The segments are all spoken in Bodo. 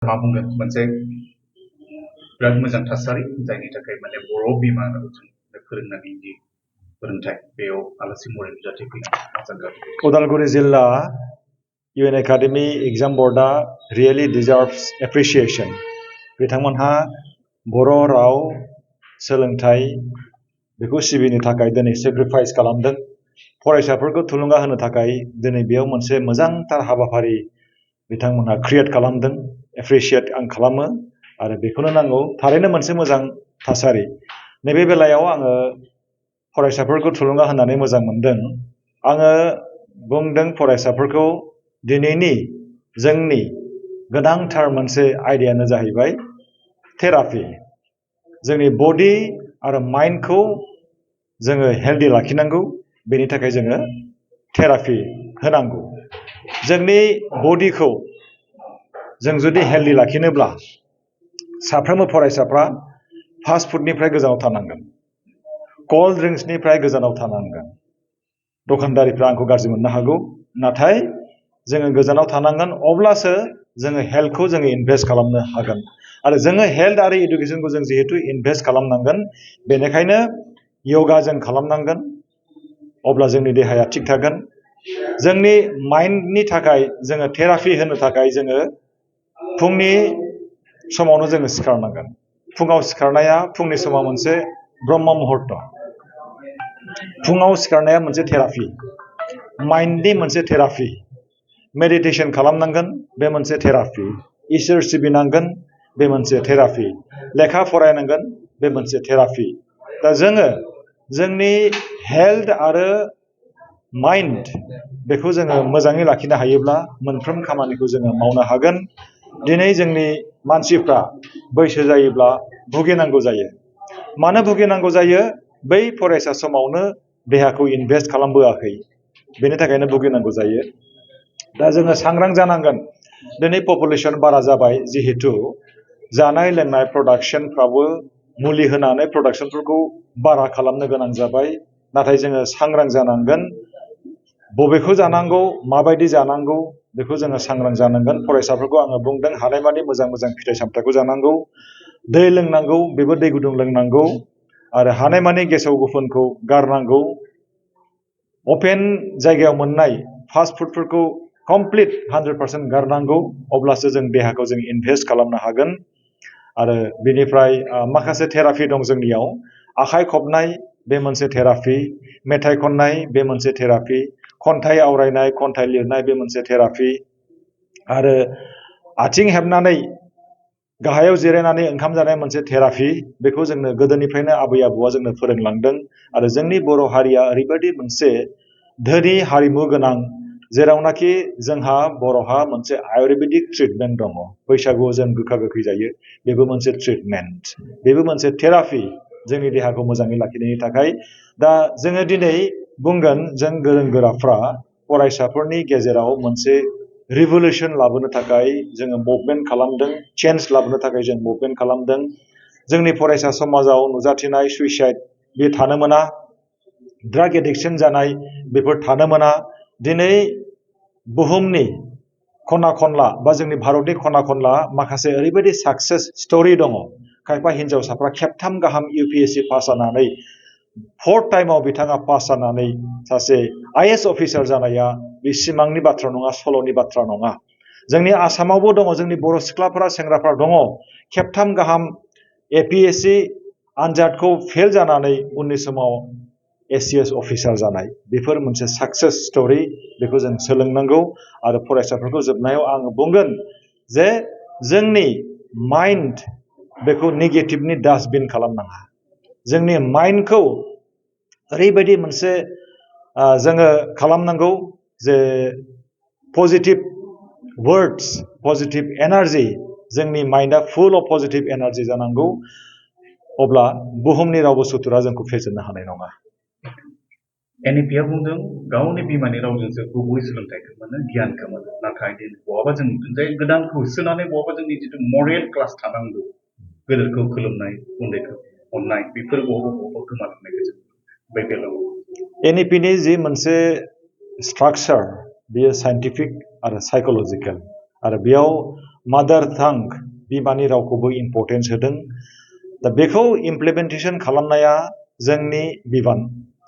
मा बुंगोन मोनसे बिराद मोजां थासारि जायनि थाखाय माने बर' बिमा रावजों फोरोंनायनि जि फोरोंथाय बेयाव आलासि महरै नुजाथि फैनाय मोजां जादों। उदालगुरि जिल्ला UN Academy Exam Board really deserves appreciation. बिथांमोनहा बर' राव सोलोंथाइ बेखौ सिबिनो थाखाय दिनै सेक्रिफाइस खालामदों। फरायसाफोरखौ थुलुंगा होनो थाखाय दिनै बेयाव मोनसे मोजांथार हाबाफारि बिथांमोनहा क्रिएट खालामदों। एप्रिशिएट आं खालामो आरो बेखौनो नांगौ थारैनो मोनसे मोजां थासारि। नैबे बेलायाव आङो फरायसाफोरखौ थुलुंगा होनानै मोजां मोनदों। आङो बुंदों फरायसाफोरखौ दिनैनि जोंनि गोनांथार मोनसे आयदायानो जाहैबाय थेरापि। जोंनि बडि आरो माइन्डखौ जोङो हेल्दि लाखिनांगौ, बेनि थाखाय जोङो थेरापि होनांगौ। जोंनि बडिखौ जों जुदि हेल्दि लाखिनोब्ला साफ्रोमबो फरायसाफ्रा फास्ट फुडनिफ्राय गोजानाव थानांगोन, कोल्ड ड्रिंक्सनिफ्राय गोजानाव थानांगोन। दखानदारिफ्रा आंखौ गाज्रि मोननो हागौ, नाथाय जोङो गोजानाव थानांगोन, अब्लासो जोङो हेल्थखौ जोङो इनभेस्ट खालामनो हागोन। आरो जोङो हेल्थ आरो इडुकेसनखौ जों जिहेतु इनभेस्ट खालामनांगोन, बेनिखायनो योगा जों खालामनांगोन, अब्ला जोंनि देहाया थिग थागोन। जोंनि माइन्डनि थाखाय जोङो थेरापि होनो थाखाय जोङो फुंनि समावनो जोङो सिखारनांगोन। फुङाव सिखारनाया फुंनि समाव मोनसे ब्रह्म मुहूर्त। फुङाव सिखारनाया मोनसे थेरापि, माइन्डनि मोनसे थेरापि। मेडिटेशन खालामनांगोन, बे मोनसे थेरापि। इसोर सिबिनांगोन, बे मोनसे थेरापि। लेखा फरायनांगोन, बे मोनसे थेरापि। दा जोङो जोंनि हेल्थ आरो माइन्ड बेखौ जोङो मोजाङै लाखिनो हायोब्ला मोनफ्रोम खामानिखौ जोङो मावनो हागोन। दिनै जोंनि मानसिफ्रा बैसो जायोब्ला भुगिनांगौ जायो। मानो भुगिनांगौ जायो? बै फरायसा समावनो देहाखौ इनभेस्ट खालामबोआखै, बेनि थाखायनो भुगिनांगौ जायो। दा जोङो सांग्रां जानांगोन। दिनै पपुलेसन बारा जाबाय, जिहेतु जानाय लोंनाय प्रडाक्शनफ्राबो मुलि होनानै प्रडाक्शनफोरखौ बारा खालामनो गोनां जाबाय। नाथाय जोङो सांग्रां जानांगोन, बबेखौ जानांगौ, माबायदि जानांगौ, बेखौ जोङो सांग्रां जानांगोन। फरायसाफोरखौ आङो बुंदों हानायमानि मोजां मोजां फिथाइ सामथाइखौ जानांगौ, दै लोंनांगौ, बेबो दै गुदुं लोंनांगौ, आरो हानायमानि गेसाव गोफोनखौ गारनांगौ। अपेन जायगायाव मोननाय फास्ट फुडफोरखौ कमप्लिट 100% गारनांगौ, अब्लासो जों देहाखौ जों इनभेस्ट खालामनो हागोन। आरो बेनिफ्राय माखासे थेरापि दं जोंनियाव। आखाइ खबनाय, बे मोनसे थेरापि। मेथाइ खननाय, बे मोनसे थेरापि। खन्थाइ आवरायनाय, खन्थाइ लिरनाय, बे मोनसे थेरापि। आरो आथिं हेबनानै गाहायाव जिरायनानै ओंखाम जानाय मोनसे थेरापि। बेखौ जोंनो गोदोनिफ्रायनो आबै आबौआ जोंनो फोरोंलांदों। आरो जोंनि बर' हारिया ओरैबायदि मोनसे धोनि हारिमु गोनां, जेरावनाखि जोंहा बर'हा मोनसे आयुर्वेदिक ट्रिटमेन्ट दङ। बैसागुआव जों गोखा गोखै जायो, बेबो मोनसे ट्रिटमेन्ट, बेबो मोनसे थेरापि जोंनि देहाखौ मोजाङै लाखिनायनि थाखाय। दा जोङो दिनै बुंगोन, जों गोरों गोराफ्रा फरायसाफोरनि गेजेराव मोनसे रिभलिउसन लाबोनो थाखाय जोङो मुभमेन्ट खालामदों, चेन्ज लाबोनो थाखाय जों मुभमेन्ट खालामदों। जोंनि फरायसा समाजाव नुजाथिनाय सुइसाइड, बे थानो मोना। ड्राग एडिक्शन जानाय, बेफोर थानो मोना। दिनै बुहुमनि खना खनला बा जोंनि भारतनि खना खनला माखासे ओरैबायदि साक्सेस स्ट'रि दङ। खायफा हिन्जावसाफ्रा खेबथाम गाहाम UPSC पास जानानै 4th टाइमाव बिथाङा पास जानानै सासे IAS अफिसार जानाया बे सिमांनि बाथ्रा नङा, सल'नि बाथ्रा नङा। जोंनि आसामावबो दङ, जोंनि बर' सिख्लाफोरा, सेंग्राफ्रा दङ, खेबथाम गाहाम APSC आनजादखौ फेल जानानै उननि समाव ACS अफिसार जानाय। बेफोर मोनसे साक्सेस स्ट'रि, बेखौ जों सोलोंनांगौ। आरो फरायसाफोरखौ जोबनायाव आं बुंगोन जे जोंनि माइन्ड बेखौ नेगेटिभनि डास्टबिन खालामनाङा। जोंनि माइन्डखौ ओरैबायदि मोनसे जोङो खालामनांगौ जे पजिटिभ वर्ड्स, पजिटिभ एनार्जि, जोंनि माइन्डआ फुल अफ पजिटिभ एनार्जि जानांगौ। अब्ला बुहुमनि रावबो सुथुरा जोंखौ फेजेननो हानाय नङा। NEP आ बुंदों गावनि बिमानि रावजोंसो गुबै सोलोंथाइखौ मोनो, गियानखौ मोनो। नाथाय बहाबा जों नुदों जे गोदानखौ सोनानै बहाबा जोंनि जिथु मरेल क्लास थानांगौ, गेदेरखौ खुलुमनाय, उन्दैखौ अननाय, बेफोर बहाबा गोमालांनायखौ जों बे बेलायाव NEP नि जि मोनसे स्ट्राक्चार, बेयो साइन्टिफिक आरो साइक'लजिकेल। आरो बेयाव मादार टां बिमानि रावखौबो इम्परटेन्स होदों दा बेखौ इमप्लिमेन्टेसन खालामनाया जोंनि बिबान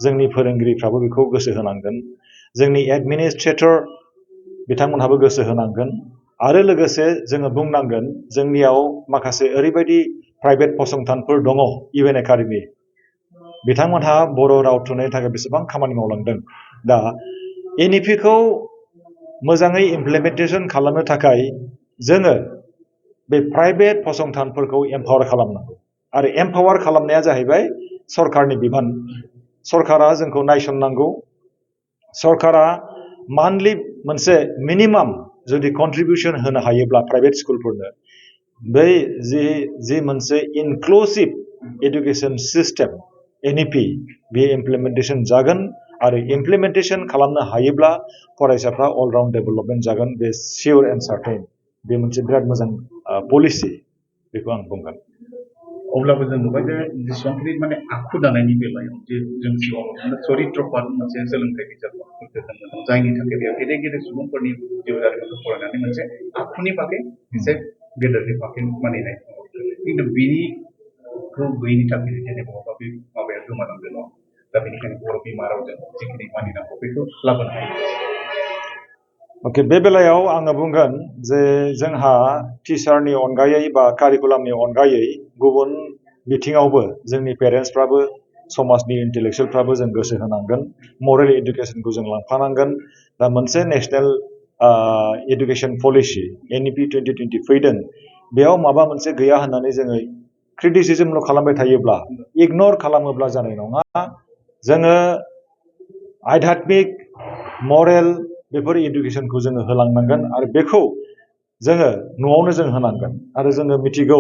जोंनि फोरोंगिरिफ्राबो बेखौ गोसो होनांगोन जोंनि एडमिनिस्ट्रेटर बिथांमोनहाबो गोसो होनांगोन आरो लोगोसे जोङो बुंनांगोन जोंनियाव माखासे ओरैबायदि प्राइभेट फसंथानफोर दङ इउएन एकाडेमि बिथांमोनहा बर' राव थुनलाइनि थाखाय बेसेबां खामानि मावलांदों दा एनइपिखौ मोजाङै इमप्लिमेन्टेसन खालामनो थाखाय जोङो बे प्राइभेट फसंथानफोरखौ एम्पावार खालामनांगौ आरो एम्पावार खालामनाया जाहैबाय सरकारनि बिबान सरकारा जोंखौ नायसननांगौ सरकारा मान्थलि मोनसे मिनिमाम जुदि कन्ट्रिबिउसन होनो हायोब्ला प्राइभेट स्कुलफोरनो बै जि मोनसे इनक्लुसिभ एडुकेसन सिस्टेम एनइपि बे इमप्लिमेन्टेसन जागोन आरो इमप्लिमेन्टेसन खालामनो हायोब्ला फरायसाफ्रा अलराउन्ड डेभेलपमेन्ट जागोन बे सियर एन्ड सार्टेन बे मोनसे बिराद मोजां पलिसि बेखौ आं बुंगोन अब्लाबो जों नुबाय जे जेसेबांखिनि माने आखु दानायनि बेलायाव जे जों सिगाङाव चरित्रपात मोनसे सोलोंथाइ बिजाबफोरखौ जों मोनो जायनि थाखाय बेयाव गेदेर गेदेर सुबुंफोरनि जिउ जारिमिनखौ फरायनानै मोनसे आखुनि बागै एसे गेदेरनि बागै मानिनाय खिन्थु बेनिखौ गैयिनि थाखाय दिनै बहाबा बे माबाया गोमालांदों दङ दा बेनिखायनो बर' बिमा रावजों जिखिनि मानिनांगौ बेखौ लाबोनो हायो अके बे बेलायाव आङो बुंगोन जे जोंहा टिचारनि अनगायै बा कारिकुलामनि अनगायै गुबुन बिथिङावबो जोंनि पेरेन्टसफ्राबो समाजनि इन्टेलेक्सुयेलफ्राबो जों गोसो होनांगोन मरेल इडुकेसनखौ जों लांफानांगोन दा मोनसे नेशनेल इडुकेसन पलिसि एनइपि 2020 फैदों बेयाव माबा मोनसे गैया होननानै जोङो क्रिटिसिजमल' खालामबाय थायोब्ला इगनर खालामोब्ला जानाय नङा जोङो आध्यात्मिक मरेल बेफोर इडुकेसनखौ जोङो होलांनांगोन आरो बेखौ जोङो न'आवनो जों होनांगोन आरो जोङो मिथिगौ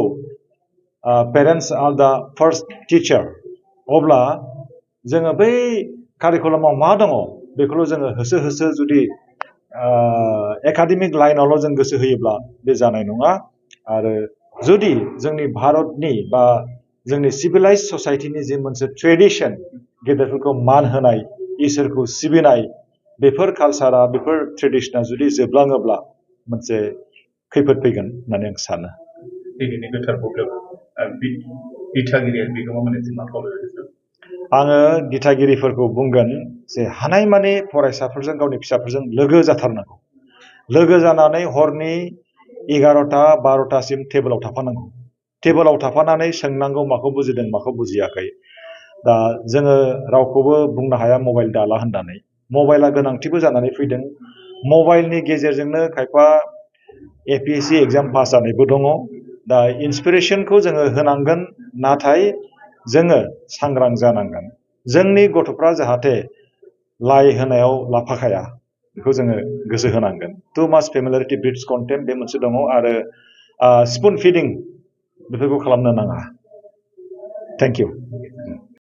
पेरेन्टस आर दा फार्स्ट टिचार अब्ला जोङो बै कारिकुलामाव मा दङ बेखौल' जोङो होसो होसो जुदि एकाडेमिक लाइनावल' जों गोसो होयोब्ला बे जानाय नङा आरो जुदि जोंनि भारतनि बा जोंनि सिभिलाइज ससाइटिनि जि मोनसे ट्रेडिसन गेदेरफोरखौ मान होनाय इसोरखौ सिबिनाय बेफोर कालसारा बेफोर ट्रेडिसना जुदि जोबलाङोब्ला मोनसे खैफोद फैगोन होननानै आं सानो दिनैनि गोथार बुब्लियाव दिथागिरिया बिगोमा मोनसे मा खावलायदों आङो दिथागिरिफोरखौ बुंगोन जे हानायमानि फरायसाफोरजों गावनि फिसाफोरजों लोगो जाथारनांगौ लोगो जानानै हरनि 11टा 12टासिम टेबोलाव थाफानांगौ टेबोलाव थाफानानै सोंनांगौ माखौ बुजिदों माखौ बुजियाखै दा जोङो रावखौबो बुंनो हाया मबाइल दाला होननानै मबाइला गोनांथिबो जानानै फैदों मबाइलनि गेजेरजोंनो खायफा एपिएससि एग्जाम पास जानायबो दङ दा इन्सपिरेसनखौ जोङो होनांगोन नाथाय जोङो सांग्रां जानांगोन जोंनि गथ'फ्रा जाहाथे लाइ होनायाव लाफाखाया बेखौ जोङो गोसो होनांगोन टु माच फेमिलियारिटि ब्रिड्स कन्टेम्प्ट बे मोनसे दङ आरो स्पुन फिडिं बेफोरखौ खालामनो नाङा थेंक इउ